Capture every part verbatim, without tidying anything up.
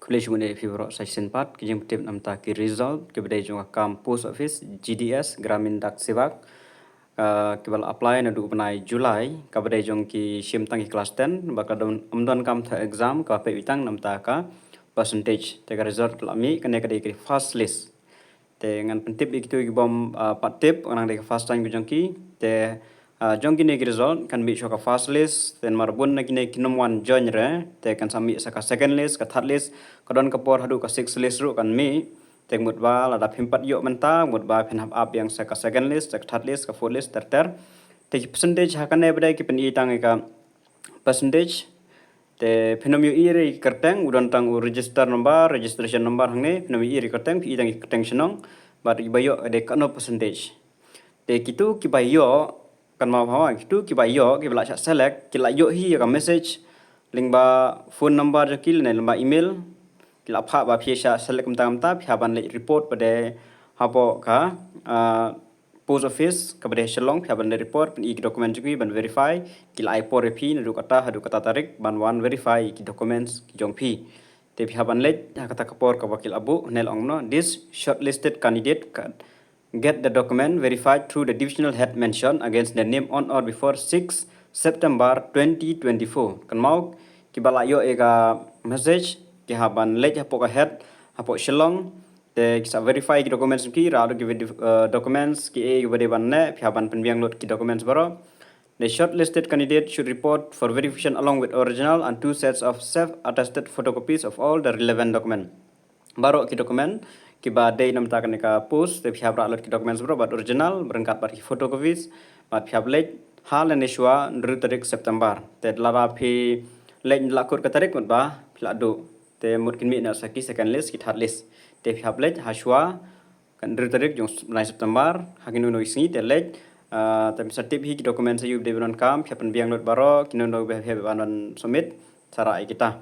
Khublei shibun ïa phi baroh sa shisien pat, ki jingpyntip namta ki result kiba dei jong ka kam post office, G D S, Gramin Dak Sevak, ah, kiba la apply naduh u bnai July, kaba dei jong ki shim tang ki class ten, ba ka don, ym donkam thoh exam, kaba peit tang namta ka percentage. Te ka result ka la mih, kane ka dei ka first list. Te ngan pyntip ïa kito ki bym, ah, pat tip, ngan nang dei ka first time ka jong ki. Te, ah, jong kine ki result kan mih shuwa ka first list, te namar bun na kine kim wan join re, te kan sa mih sa ka second list, ka third list, ka don ka por haduh ka sixth list ruh kan mih. Te mut ba lada phim pat ïoh mynta, mut ba phin hap ap biang sa ka second list, sa ka third list, ka fourth list, ter ter. Te ki percentage ha kane ba dei ki pyni tang ïa ka percentage. Te phin ym ïohi re ki kyrteng, u don tang u register number, registration number hangne, phin ym ïohi re ki kyrteng, phi i tang ki kyrteng shnong, bad kiba ïoh dei katno percentage. Te kito kiba ïoh, kan map hawa, kito kiba ïoh, kiba la shah select, ki la ïoh hi ïa ka message lyngba phone number jong ki lane lyngba email, ki la phah ba phi shah select kumta kumta, phi hap ban leit report pat hapoh ka, ah, post office kaba dei Shillong, phi hap ban leit report, pyni ki document jong ki ban verify, ki la ai por ïa phi naduh kata haduh kata tarik ban wan verify ki documents ki jong phi. Te phi hap ban leit ha kata ka por kaba ki la buh, ne la ong kumno, this shortlisted candidate can get the document verified through the divisional head mentioned against the name on or before six September twenty twenty-four. Kan map, kiba la ïoh ïa ka message, ki hap ban leit hapoh ka head, hapoh Shillong, te ki sa verify ki documents ki, ra ki, eh, documents ki, eh, kiba dei ban leh, phi hap ban pynbiang lut ki documents baroh. The shortlisted candidate should report for verification along with original and two sets of self-attested photocopies of all the relevant document. Baroh ki document kiba dei namta kane ka post, te phi hap rah lut ki documents baroh bad original, ryngkat bad ki photocopies, bad phi hap leit ha lane shuwa hynriew tarik September. Te lada phi leit la kut ka tarik mut ba phi la duh. Te mut kin mih na sa ki second list, ki third list. Te phi hap leit ha shuwa ka hynriew tarik jong bnai September, ha kino kino ki sngi te leit, ah, te phin sa tip hi ki documents aïu ba dei ba donkam, phi hap pynbiang lut baroh, kino kino ba phi hap ban submit, sa rah ïa kita.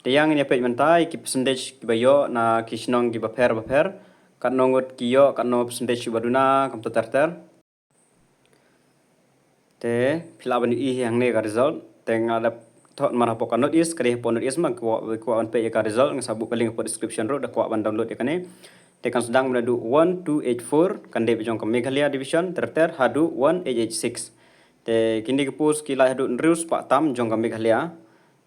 Te ïa ngin ïa peit mynta ïa ki percentage kiba ïoh na ki shnong kiba pher ba pher, katno ngut ki ïoh, katno percentage ba duna, kumta ter ter. Te phi lah ban ïohi hangne ka result. Te nga la thoh namar hapoh ka North East, ka dei hapoh North East ma, kwah, kwah ban peit ïa ka result, nga sa buh ka link hapoh description ruh, da kwah ban download ïa kane. Te kan sdang naduh one two eight four, kan dei ba jong ka Meghalaya Division, ter ter, haduh one eight eight six. Te kine ki post ki la haduh hynriew spah tam jong ka Meghalaya.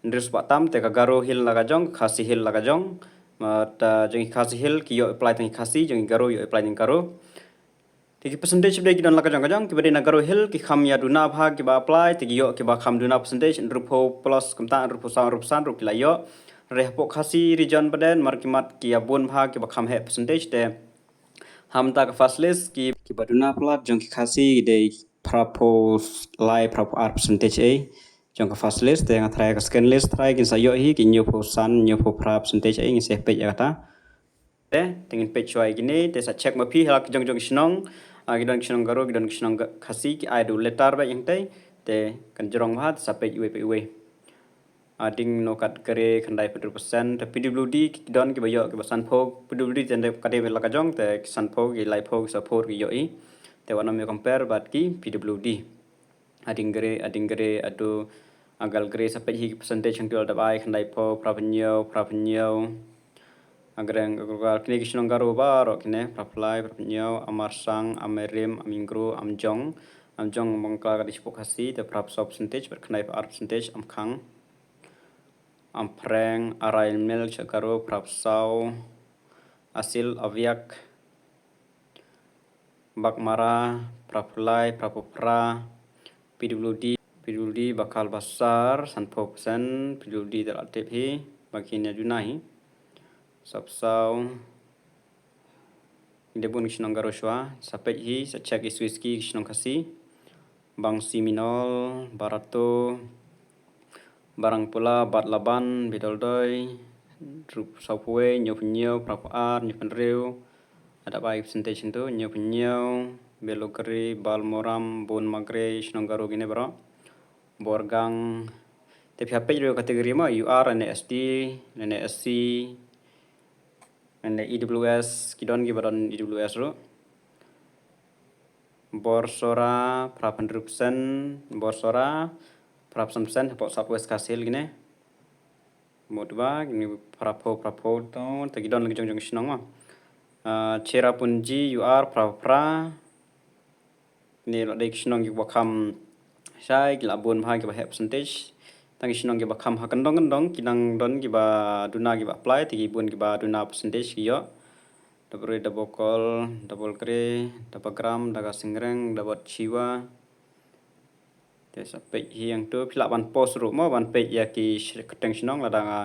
Hynriew spah tam, te ka Garo Hill la ka jong, Khasi Hill la ka jong. Ma ta jong ki Khasi Hill ki ïoh apply tang ki Khasi, jong ki Garo ïoh apply tang ki Garo. Te ki percentage ba dei ki don la ka jong ka jong, kiba dei na Garo Hill ki kham ïa duna bha kiba apply, te ki ïoh kiba kham duna percentage, hynriewphew plus kumta, hynriewphew saw, hynriewphew san ruh ki la ïoh. Hynrei hapoh Khasi region pat namar ki mat ki ïa bun bha kiba kham heh percentage, te ha mynta ka first list ki, kiba duna palat jong ki Khasi ki dei phraphew lai, phraphew ar percentage ei. Jong ka first list, te nga tharai ka second list tharai kin sa ïoh hi ki hynñiewphew san, hynñiewphew phra percentage ei, ngin sa peit ïa kata. Te, te ngin peit shuwa ïa kine, te sa check ma phi ha la ki jong jong ki shnong, ah, ki don ki shnong Garo, ki don ki shnong Ga-, Khasi, ki ai da u letter beit hangtei, te kan jrong bha, te sa peit iwei pa iwei. Ah, ding no kat kre khyndai phew hynriew percent, te P W D ki don kiba ïoh kiba sanphew, P W D te ka dei la ka jong, te ki sanphew, ki laiphew, ki sawphew ki ïoh i. Te wat nym ïa compare bad ki P W D. Hadien kre, hadien kre, haduh, ah, kal kre sa peit hi ki percentage hangto la dep ai, khyndaiphew, phraphew hynñiew, phraphew hynñiew. Agreng, Agrawal, kine ki shnong Garo baroh kine, phraphew lai, phraphew hynñiew, Amarsang, Amerim, Amingro, Amjong. Amjong Bangkla ka dei shapoh Khasi, te phraphew saw percentage, bad khyndaiphew ar percentage, Amkhang. Amphreng, Araimel, sha Garo, phraphew saw, Asil, Aviak. Baghmara, phraphew lai, phraphew phra, P W D, P W D, Bakhal Basar, sanphew percent, P W D te la tip hi, ba kin ïa duna hi. Sawphew saw, dei bun ki shnong Garo shuwa, sa peit hi, sa check i swiski ki shnong Khasi. Bangsi Minol, Barato, Barangpula, Batlaban, Bidoldoi, hynriewphew saw, phew wei, hynñiewphew hynñiew, phraphew ar, hynñiewphew hynriew. Ada bai percentage hangto, hynñiewphew hynñiew, Belogri, Balmoram, Bonmagre, shnong Garo kine baroh. Borgang, te phi hap peit ruh category mo, U R, lane S T, lane S C, lane E W S, ki don kiba don E W S ruh. Borsora, phraphew hynriew percent, Borsora, phraphew san percent, hapoh South West Khasi Hills kine. Mawtba, kine phraphew, phraphew to, te ki don la ki jong jong ki shnong mo. Ah, Cherrapunji, U R, phra phra. Kine la dei ki shnong kiba kham shai, ki la bun bha kiba heh percentage. Tang ki shnong kiba kham ha kyndong kyndong, ki dang don kiba duna kiba apply, te ki bun kiba duna percentage ki ïoh. Dabri, Dabokol, Dabolgre, Dabagram, Daga Singreng, Dabot Chiwa. Te sa peit hi hangto, phi lah ban pause ruh mo, ban peit ïa ki sh-, kyrteng shnong lada nga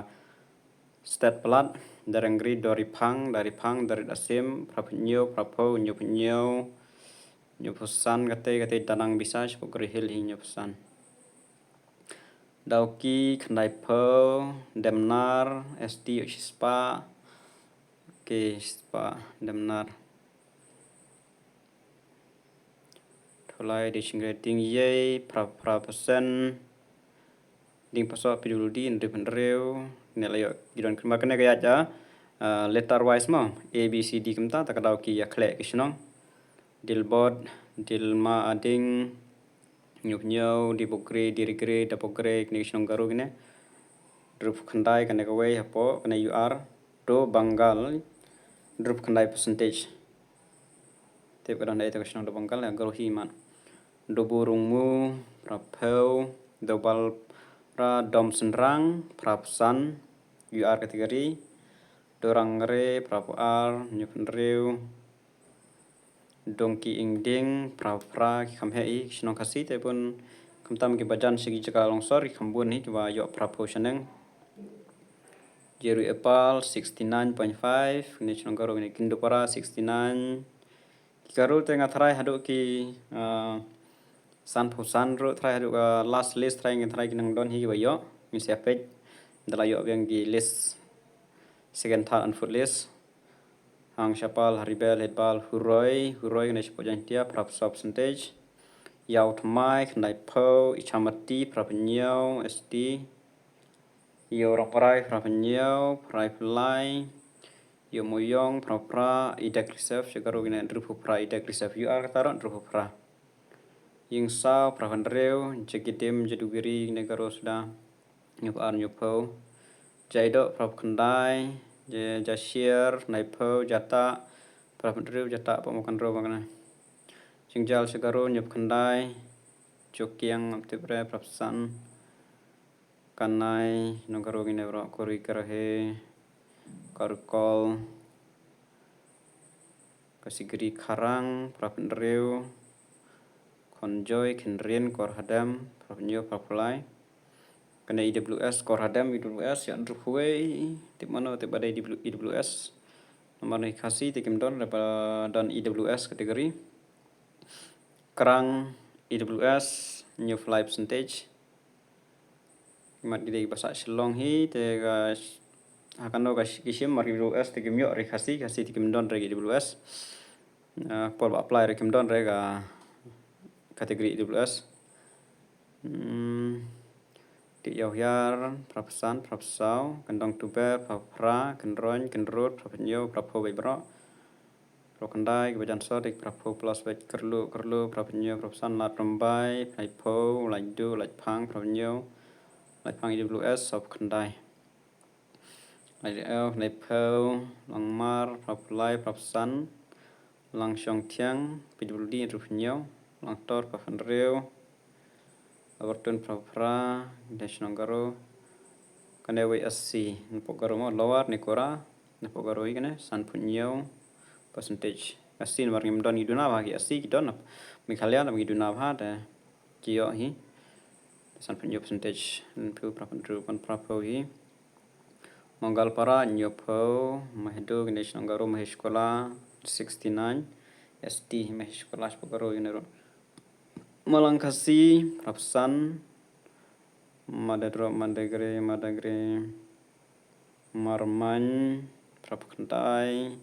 stet palat, Darengri, Doriphang, Dariphang, Daridasim, phraphew hynñiew, phraphew, hynñiewphew hynñiew, hynñiewphew san, kate, kate, Danang Bisai, Shipokri Hill hi hynñiewphew san. Dawki, khyndaiphew, Demnar, S T, shispah, ki shispah, Demnar. Tholai, Dichingre, Dieng Ïei, phra, phra percent. Diengphasok, P W D, hynriew hynriew. Ne la ïoh ki don kynmaw kane ka ïaid, ah, letter wise mo. A, B, C, D kumta, te ka Dawki ïa khleh ki shnong. Dilbot, Dilma, Ading, Hynñiewphew hynñiew, Dibokri, Dirigri, Dabokri, kine ki shnong Garo kine. Hynriewphew khyndai kane kawei hapoh, kane U R, to Bengal, hynriewphew khyndai percentage. Tip ka don dei to ka shnong to Bengal, ïa Garo hi mat. Dobu Rungmu, phraphew, Dobalpara, Domsynrang, phraphew san, U R category, Dorangre, phraphew ar, hynñiewphew hynriew, Dongki Ingding, phra phra, ki kham heh hi, ki shnong Khasi, te bun khamtam kiba jan sha ki jaka longsor, ki kham bun hi, kiba ïoh phraphew shaneng. Jeru Epal, sixty nine point five, kine shnong Garo, kine Kindupara, sixty nine. Ki Garo te nga tharai haduh ki, ah, sanphew san ruh, tharai haduh ka last list, tharai nga tharai ki nang don hi kiba ïoh, ngin sa peit, da la ïoh biang ki list, second, third and fourth list. Hang Shapal, Haribel, Hetbal, Huroi, Huroi kane shapoh Jaintia, phraphew saw percentage. Ïaw Tmai, khyndaiphew, Ichamati, phraphew hynñiew, S T. Ïaw Rongprai, phraphew hynñiew, phraiphew lai. Ïaw Moyong, phra phra, Idek Reserve, sha Garo kine hynriewphew phra, Idek Reserve, U R kata ruh hynriewphew phra. Ïingsaw, phraphew hynriew, Jagidim, Jadugiri, kine Garo suda, hynñiewphew ar, hynñiewphew. Jaidoh, phraphew khyndai, Ja-, Jashier, khyndaiphew, Jatah, phraphew hynriew, Jatah, pamokandro, bangna. Jingjal sha Garo, hynñiewphew khyndai, Jokiang, Aptipre, phraphew san, Kanai, nong Garo kine baroh, Kori Karahe, Karkol, Kasigri Kharang, phraphew hynriew, Khonjoi, Khinrin, Korhadem, phraphew hynñiew, phraphew lai. Kane E W S, Korhadem, E W S, ïa hynriewphew wei, tip mano, tip ba dei E W S. Namar na ki Khasi, te kim don, re ba don E W S category. Krang, E W S, hynñiewphew lai percentage. Mat ki dei ba sah Shillong hi, te ka sh-, ha kano ka sh-, ki shim mar E W S te kim ïoh re Khasi, Khasi te kim don re E W S. Ah, por ba apply re kim don re ka category E W S. Hmm. Te Ïawhiar, phraphew san, phraphew saw, Kyndong Tuber, phraphew phra, Kynroin, Kynrut, phraphew hynñiew, phraphew beit baroh. Phraphew khyndai, kiba jan sor, dei phraphew plus beit, Kyrluh, Kyrluh, phraphew hynñiew, phraphew san, Lad Rymbai, Laiphew, Laitduh, Laitphang, phraphew hynñiew, Laitphang E W S, sawphew khyndai. Laitdiew, Laiphew, Langmar, phraphew lai, phraphew san, Langshongthiang, P W D, hynriewphew hynñiew, Langtor, phraphew hynriew, Labartun, phraphew phra, kine shnong Garo. Kane wei S C, napoh Garo mo, Lower Niagara, napoh Garo hi kane, sanphew hynñiew percentage. S C namar ngim don, ngi duna bha ki S C, ki don, Meghalaya namar ngi duna bha, te ki ïoh hi. Sanphew hynñiew percentage, Lynphew, phraphew hynriew, phraphew hi. Mangalpara, hynñiewphew, Mahdu, kine shnong Garo, Maheshkula, sixty nine, S T, Maheshkula, shapoh Garo, kine ruh. Malangkhasi, phraphew san, Madadro, Madagre, Madagre, Marmain, phraphew khyndai,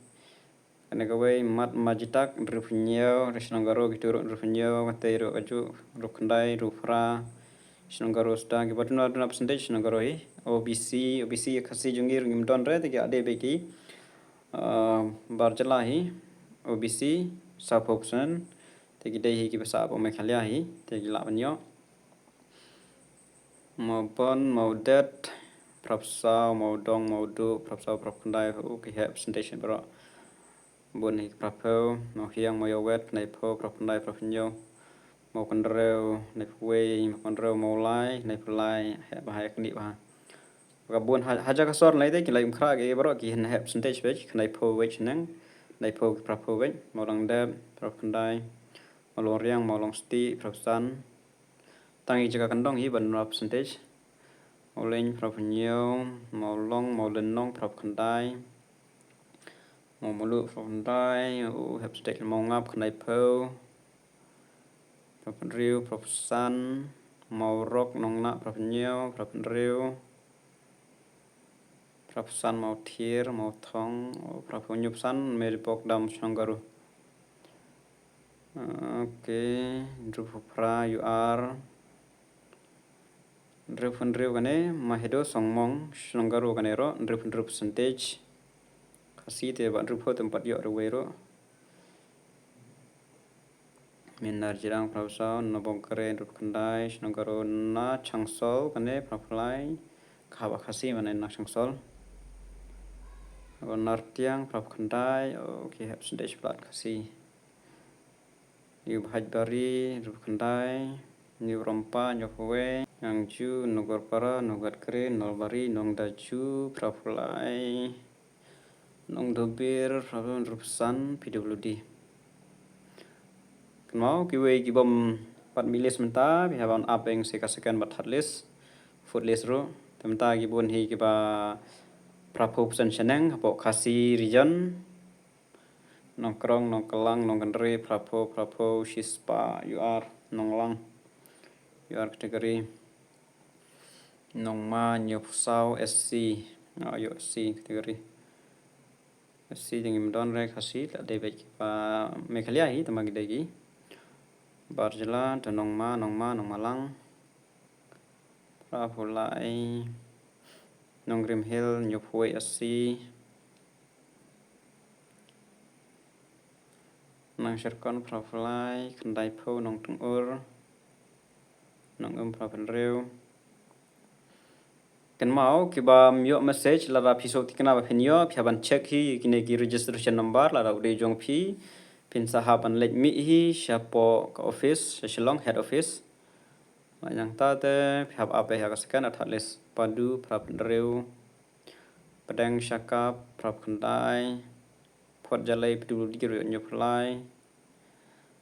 kane kawei, Mat Majitak, hynriewphew hynñiew, re shnong Garo, kitu ruh hynriewphew hynñiew, kate ruh kajuh, hynriewphew khyndai, hynriewphew phra, shnong Garo suda, kiba duna, duna percentage, shnong Garo hi, O B C, O B C, Khasi jong ngi ruh ngim don re, te ki ade beit ki, ah, bar jylla hi, O B C, sawphew percent, te ki dei hi kiba sah hapoh Meghalaya hi, te ki lah ban ïoh. Mawbon, Mawdet, Phrapsaw, Mawdong, Mawduh, Phrapsaw, Phrapkhyndai, u ki heh percentage baroh. Bun hi ki Phraphew, Mawhiang, Mawiawet, Khneiphew, Phrapkhyndai, Phraphew, Mawkynrew, Khneiphew, Mawkynrew, Mawlai, Khneiphew Lai, heh bha, heh knieh bha. Ka bun ha, ha jaka sor lai te ki lai umkhrah ki baroh ki heh percentage bad Khneiphew wei shaneng, Khneiphew ki Phraphew wei, Mawlangdep, Phrapkhyndai, Mawlongriang, Mawlongstieh, Phrapsan. Tang ïa jaka kyndong hi ban rai percentage. Mawleng, Phraphew, Mawlong, Mawlynnong, Phrapkhyndai, Mawmluh, Phrapkhyndai, u heh percentage, Mawngap, Khneiphew, Phraphew, Phrapsan, Mawrok, Nongnah, Phraphew, Phraphew, Phrapsan, Mawthiar, Mawthong, Phraphew, Phrapsan, Marypok, Dam, Shnong Garo. Okay, Hynriewphew phra, U R. Hynriewphew hynriew kane, Mahedo, Songmong, Shnong Garo kane ruh, hynriewphew hynriew percentage. Khasi te bad Hynriewphew te ym pat ïoh ruh wei ruh. Mynnar, Jirang, Phrapsaw, Nabongkren, Phrapkhyndai, Shnong Garo, Nachangsaw kane, Phraphew Lai, ka hap ha Khasi mane Nachangsaw. Nartiang, Phrapkhyndai, u ki heh percentage palat Khasi. New Bhaibari, Phrapkhyndai, New Rongpa, Hynñiewphew wei, Nongju, Nongkyrpara, Nongkatgre, Nongbari, Nongdaju, Phraphew Lai, Nongdubir, Phraphew, Phrapsan, P W D. Kynmaw kiwei ki bym pat mih list mynta, phi hap ban ap ïa ka second bad third list, fourth list ruh. Te mynta ki bun hi kiba Phraphew percent shaneng hapoh Khasi region. Nongkrong, Nongkylang, Nongkynrih, Phraphew, Phraphew, Shispah, U R, Nonglang, U R category. Nongma, Hynñiewphew, S C, nga ïoh S C category. S C te ngim don re Khasi, la dei beit kiba Meghalaya hi, tangba ki dei ki bar jylla, te Nongma, Nongma, Nongmalang, Phraphew Lai, Nongrim Hill, Hynñiewphew S C, Nongshyrkhong, Phraphew Lai, Khyndaiphew, Nongtyngur, Nongum, Phraphew hynriew. Kynmaw kiba ym ïoh message, lada phi sngewthuh kane ba phin ïoh, phi hap ban check hi kine ki registration number, lada u dei jong phi, phin sa hap ban leit mih hi shapoh ka office, sha Shillong head office. Nangta te phi hap ap ïa ka second, third list. Padu, Phraphew hynriew. Pdeng Shakap, Phraphew khyndai. Phot Jalei, P W D ruh Hynñiewphew Lai.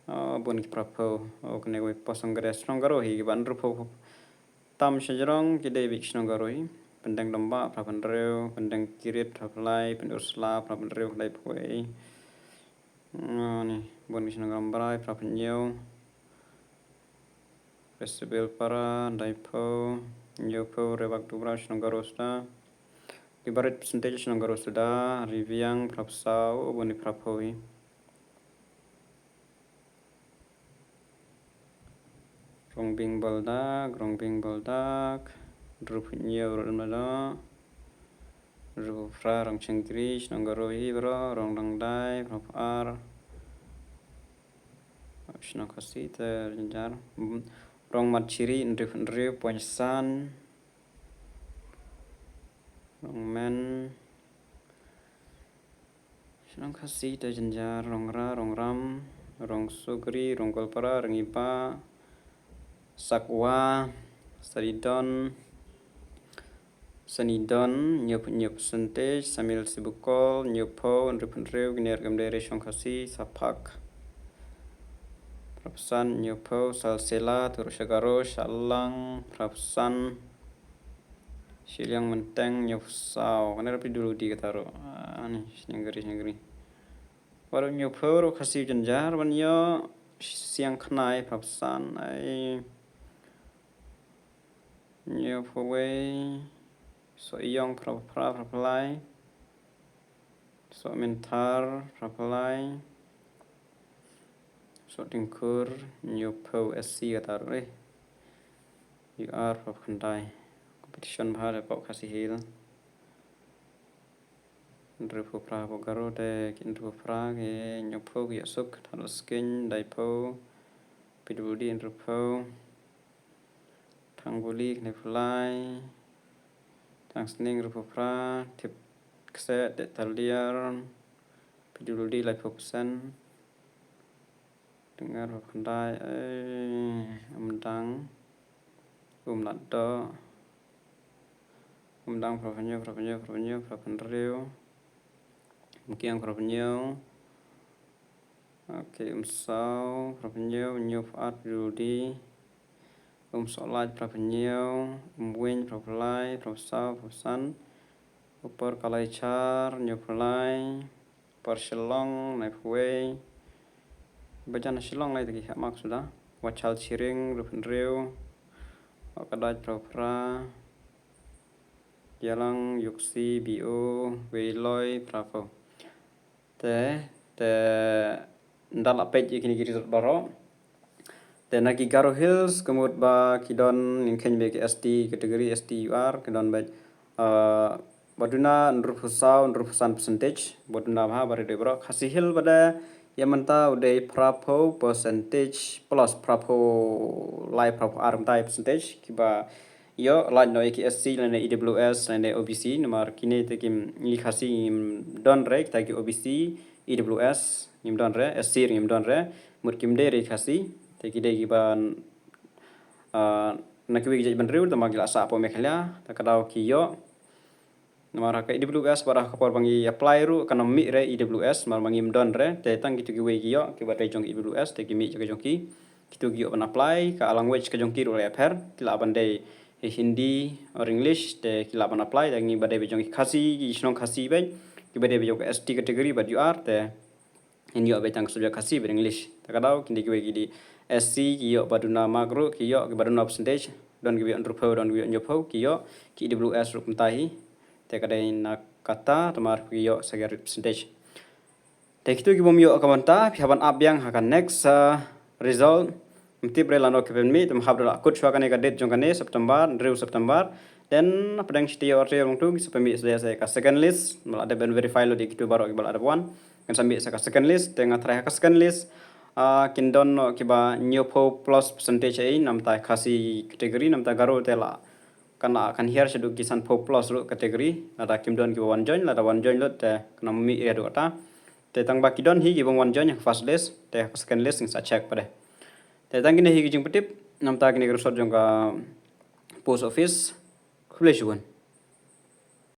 Oh, bun ki Phraphew. Oh, kane kawei post Congress. Shnong Garo hi kiba Hynriewphew. Tam shajrong ki dei beit Shnong Garo hi. Pdeng Dombah, Phraphew hynriew. Pdeng Kirit, Phraphew lai. Pyndursla, Phraphew hynriew, Khyndaiphew wei. Oh, ni, bun ki Shnong Rambrai, Phraphew hynñiew. Festival Para, Khyndaiphew, Hynñiewphew, Rebak Dubra, Shnong Garo suda. Kiba rit percentage Shnong Garo suda, Riviang, Phraphew saw, bun ki Phraphew hi. Rongbing Baldak, Rongbing Baldak, Hynriewphew hynñiew ruh Baldak. Hynriewphew phra Rongchengkri, Shnong Garo hi bro, Rongdangdai, Phraphew ar. Shnong Khasi te jynjar. Rongmatchiri, Hynriewphew hynriew point san. Rongmen. Shnong Khasi te jynjar, Rongra, Rongram, Rongsugri, Rongkol Para, Rangibah, Sakwa, Saridon, Sanidon, Hynñiewphew hynñiew percentage, Samil Sibukol, Hynñiewphew, Hynriewphew hynriew, Giner Gemdere, Shong Khasi, Saphak, Phraphew san, Hynñiewphew, Salsela, Turuk Shagaro, Shalang, Phraphew san, Shiliang Menteng, Hynñiewphew saw. Kane ruh P W D kata ruh. Ah, ni, Shanianggri, Shanianggri. Baroh Hynñiewphew ruh Khasi jynjar ban ïoh. Siang Khnai, Phraphew san, ai. Hynñiewphew wei. Sohiong, Phraphew phra, Phraphew lai. Sohmynthar, Phraphew lai. Sohtyngkhur, Hynñiewphew S C kata ruh, eh. U R, Phraphew khyndai. Competition bha hapoh Khasi Hills. Hynriewphew phra hapoh Garo te, ki Hynriewphew phra, ki Hynñiewphew, ki Ïasuk, Thadlaskeiñ, Khyndaiphew, P W D, Hynriewphew. Thangbuli, Khyndaiphew lai. Nang Sning hynriewphew phra, Thip Kse, Te Taliar, P W D laiphew percent. Dngar hynriewphew khyndai, eh, Umdang, Umlatdoh, Umdang phraphew hynñiew, phraphew hynñiew, phraphew hynñiew, phraphew hynriew, Umkiang phraphew hynñiew, okay, Umsaw phraphew hynñiew, hynñiewphew ar P W D, Umsohlait phraphew hynñiew, Umwin phraphew lai, phraphew saw, phraphew san, Upper Kalaichar hynñiewphew lai, Upper Shillong hynñiewphew wei, ba jan Shillong lai te ki heh mark suda, Wachal Chiring hynriewphew hynriew, Wahkadait phraphew phra, Yalang, Yuksi, Bo, Weiloi phraphew. Te, te ynda la peit ïa kine ki result baroh, te na ki Garo Hills ka mut ba ki don, ngin kheiñ ba ki S T category, S T U R, ki don ba, ah, ba duna hynriewphew saw, hynriewphew san percentage, ba duna bha, ba ri dei baroh. Khasi Hills ba dei ïa mynta u dei phraphew percentage plus, phraphew lai, phraphew ar mynta percentage kiba ïoh lait noh ïa ki S C lane E W S lane O B C, namar kine te kim, ngi Khasi ngim don re kita ki O B C, E W S ngim don re, S C ngim don re, mut kim dei re Khasi, te ki dei kiba, ah, na kiwei ki jaitbynriew, te ma ki la sah hapoh Meghalaya, te ka daw ki ïoh. Namar ha ka E W S bad ha ka por ba ngi apply ruh kan ym mih re E W S, namar ba ngim don re, te tang kito kiwei ki ïoh, kiba dei jong E W S, te ki mih jong ki, jong ki. Kito ki ïoh ban apply, ka language ka jong ki ruh la ïapher, ki lah ban dei Hindi or English, te ki lah ban apply, te ngi ba dei ba jong ki Khasi, ki shnong Khasi ba, kiba dei ba jong ka S T category bad U R, te ngin ïoh ba tang ka subject Khasi bad English. Te ka daw, kine kiwei ki dei S C, ki ïoh ba duna mark ruh, ki ïoh kiba duna percentage, don kiba ïoh hynriewphew, don kiba ïoh hynñiewphew, ki ïoh, ki E W S ruh kumta hi. Te ka dei na kata, te mar ki ïoh sa ki rit percentage. Te kito ki bym ïoh ka bynta, phi hap ban ap biang ha ka next, ah, result. Ym tip re lano ki pynmih, te ym hap da la kut shuwa kane ka date jong kane, September, hynriew September. Then hapdeng shi taïew ar taïew nangtu, ki sa pynmih sa ka second list, ba la dep ban verify lut ïa kito baroh kiba la dep wan. Kan sa mih sa ka second list, te nga tharai ha ka second list, ah, kin don noh kiba hynñiewphew plus percentage ei, namta Khasi category, namta Garo te la kan, kan hiar shaduh ki sanphew plus ruh category, lada kim don kiba wan join, lada wan join lut te kan ym mih ïa haduh kata. Te tang ba ki don hi ki bym wan join ha ka first list, te ha ka second list ngin sa check pat de. Te tang kine hi ki jingpyntip, namta kine ki result jong ka post office. Khublei shibun.